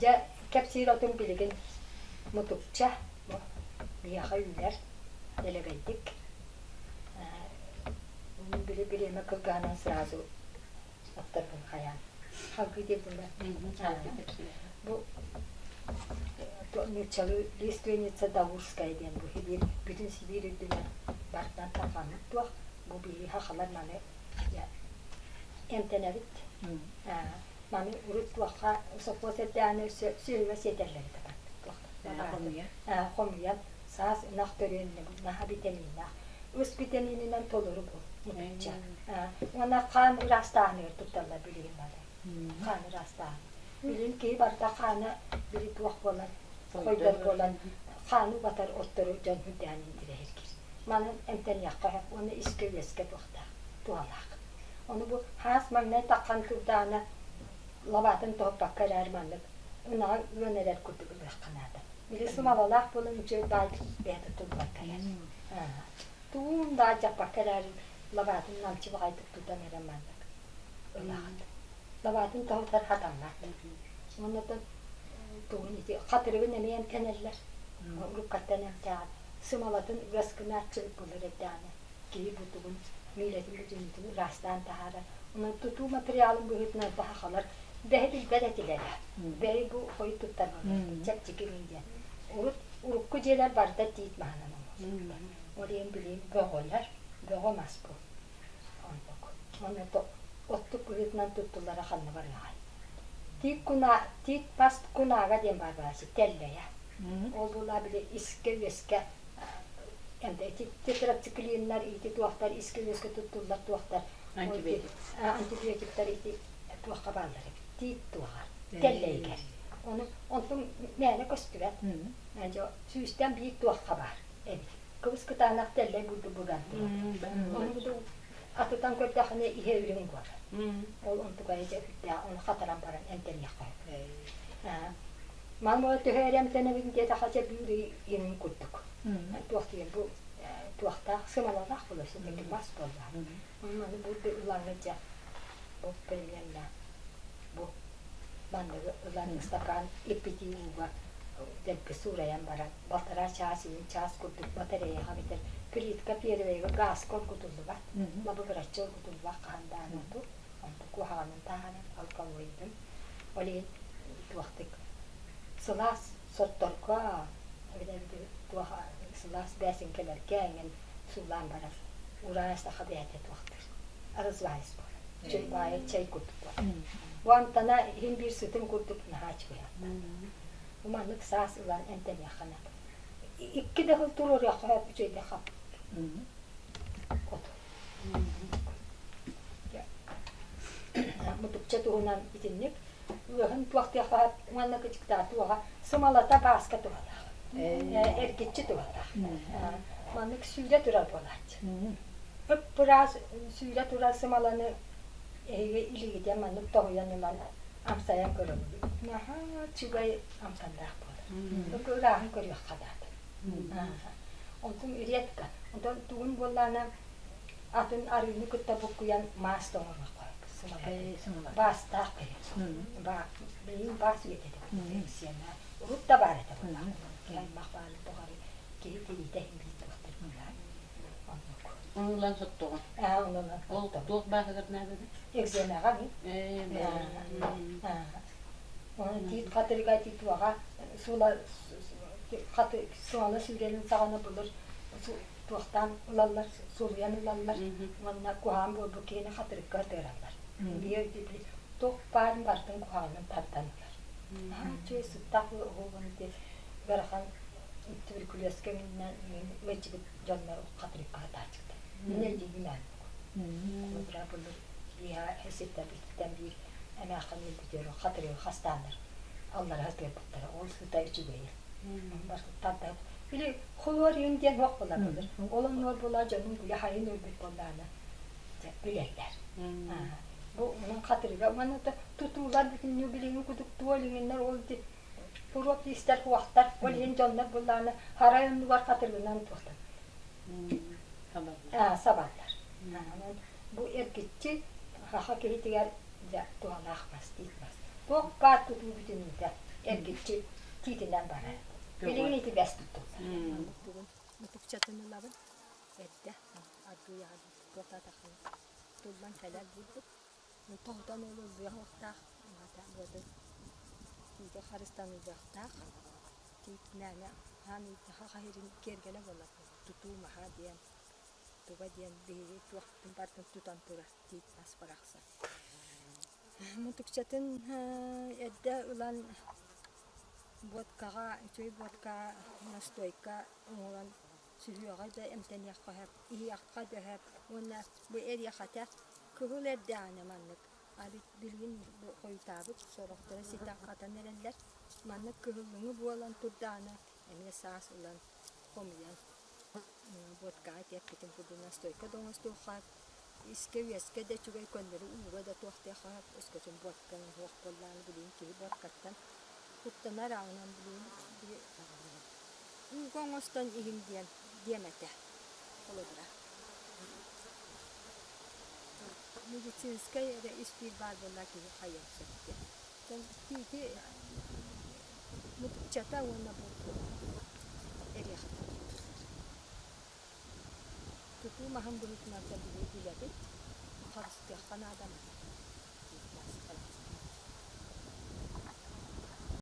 Дьэ, кэпсиир отум билигин мутукча бу биһиэхэ үүнэр дэлэгэйдик. Били бириэмэ кылгаһынан сразу оттарбын хайаан. Халгыы диэбитим да. Бу нууччалыы лиственница Даурская диэн бу Сибиир бүтүн Сибиир үрдүнэн барытынан тарҕаммыт туох бу биһи сахалар маны эмтэнэбит. Маны урут туохха сопхуос эрдэҕинэ өссө сүөһүгэ сиэтэллэр этэ Хомуйан. Хомуйан саас ынах төрүөн наһаа битэмииннээх. Ыс битэмиининэн толору бу мутукча. Уонна хаан ыраастааһыныгар тутталлар билигин бары. Хаан ыраастааһын. Билигин киһи барыта хаана били туох буолан, хойдор буолан хааны батар оттору дьон үрдээн интирэһиргиир. Манан эмтэниэххэ сөп уонна искэ-үөскэ туохтаах, туһалаах. Ону бу хаас маҥнай таххан турдаҕына лабаатын тоһуппакка эрээр маннык ынаҕы ыан эрэр курдук ылыахха наада. Били сымалалаах буолан үчүгэй баай бэйэтэ турбакка эрэр. Туун да алдьаппакка эрээр лабаатын намчы баҕайытык тутан эрэн маннык ылаҕыт. Лабаатын тоһутар хатаммат. Оннотон тугун ити хатырыгын эмиэ эмтэнэллэр. Уруккаттан эмтээҕин сымалатын ыас гынааччыбыт булар эрдэҕинэ киһи бутугун, миилэтин бүтүннүүтүн ыраастаан таһаарар. Онон тутуу матырыйаалын быһыытынан сахалар бэһи билбэт этилэрэ. Бэһи бу хойут туттар буолар, чэпчэки диэн. Урут урукку дьиэлэр барыта тиит маһынан оҥоһуллар. Ол иһин билигин бөҕөлөр, бөҕө мас бу. Оннук. Уонна оттук быһыытынан туттуллара ханна барыаҕай? Тиит кунаа, тиит мас кунаага диэн баар баасы тэллэйэ. Ол буолаа били искэ-үөскэ ити тетрациклиннар ити туохтар искэ-үөскэ туттуллар туохтар антибиотиктар ити туохха бааллар эбит тиит туоҕар тэллэйигэр ону онтум мээнэ көстүбэт сүүстэн биир туохха баар эбит кыбыс кытаанах тэллэй бурдук быган турар ону атытан көрдөххүнэ иһэ үрүҥ буолар ол онтукайа дьэ үрдээх ону хатаран баран эмтэниэххэ Мама төһө эрэ эмтэнэбин диэтэххэ дьэ биир ый иҥин курдук. Туох диэн бу туохтаах сымалалаах буолар ситики мас буолла. Маны бу ылаҥҥа дьэ бу примерно бу манныгы ылан ыстакаан иппитии ууга дэлби суурайан баран балтараа чаас иин чаас курдук батареяҕа эбэтэр плитка первэйгэ гааска оргутуллубат лабыгыраччы оргутуллубат хаһан даҕаны оту онту куһаҕанын таһааран алкалоидын Ол иһин туохтук сылаас сотторго эбэтэр туох сылаас бээсиҥкэлэргэ эҥин суулаан барар ураа саха бэйэтэ туохтуур развалис буолар чурбаайы чэй курдук буолар уонтана иһин биир сытын курдук наһаа үчүгэй маннык саас ылан эмтэниэххэ наада икки да сыл туруоруохха сөп үчүгэйдик хаппыт от Мутукча туһунан итинник ыаһын туохтуохха уонна кычыктаа туоҕа сымалата бааска туһалаах эргиччи туһалаах маннык сүүрэ турар буолааччы ып-ыраас сүүрэ турар сымаланы эһиги илиигитин маннык тоһуйан ылан амсайан көрөбүт наһаа үчүгэй амтаннаах буолар ырааһын көрүөххэ наада онтун редко онтон тугун буоллаҕына атын арыыны кытта буккуйан маас да оҥоруохха сымала баастаах киһи билигин баас үйэтэ сиэнэ урут да баар этэ буоллаҕа аймах баарын тухары киһи тириитэ иһин биир туохтар оннук Ону соттоҕун. Аа, онон Ол туох бааһыгар нааданы? Экземеҕа ми. Тиит хатырыга титуаҕа сула хаты суала сүүрэрин саҕана былыр туохтаан ылаллар, сулуйан ылаллар уонна куһаҕан буолбут киһини хатырыкка ытыараллар. Биир туох баарын барытын куһаҕанын тардан ылар. Наһаа үчүгэй сыттаах уһугун ити ыарахан туберкулезка ыалдьыбыт дьоннор хатырыкка сатааччыктар. Мин өйдүүбүн ааннык. Холобура былыр киэһэ ситтэрбититтэн биир эмээххин өлбүтүөр хатырыгы хастааннар аллара сытыарбыттара. Ол сыта үчүгэйэ. Барытыттан Били хлорин диэн суох буолар былыр. Ол оннугар буолаа дьонум били хайын өлбүт буоллаҕына дьэ билэллэр. Бу онон хатырыга уонна тутуулар бүтүннүү билиҥҥи кудук туол иҥиннэр ол туруок истэр хуохтар ол иһин дьоннор буоллаҕына харай оннугар хатырыгынан туохтан сабаллар. Онон бу эргиччи саха киһитигэр дьэ туһалаах мас тиит мас. Туох баар тутуу бүтүннүүтэ. Эргиччи тиитинэн барар. Билигин ити бэс туттуллар. Тугун мутукчатын ылабын. Эрдэ аргыый туотаатаххына туллан кэлэр буолбут. Тоһутан ылыллыах буотун тиити харыстаныллыахтаах. Тиит мээнэ хаан хаһырын киэргэлэ буолар. Тутуу маһа диэн туга диэн биһиги туохпутун барытын тутан турар тиит мас барахсан. Мутукчатын эрдэ ылан буодкаҕа, үчүгэй буодка, настойка оҥорон сүһүөҕэ да эмтэниэххэ сөп, иһиэххэ да сөп уонна бу эриэхэтэ кыһыл эрдэҕинэ маннык билигин бу хойутаабыт сорохторо ситэн-хатан эрэллэр. Маннык кыһыллыҥы буолан турдаҕына эмиэ саас ылан хомуйан буодкаҕа тиэппитин курдук настойка да оҥостуохха искэ-үөскэ да үчүгэй көннөрү ууга да туохтуохха өскөтүн буодкаҥ суох буоллаҕына билигин киһи буодкаттан куттанар аҕынан билигин ууга оҥостон иһиҥ диэн диэм этэ холобура медицинскэй эрэ испиир баар буолла киһи хайыан сөп диэн тиити мутукчата уонна бу эриэхэтэ тутуу маһын быһыытынан да билэбит харыстыахха наада.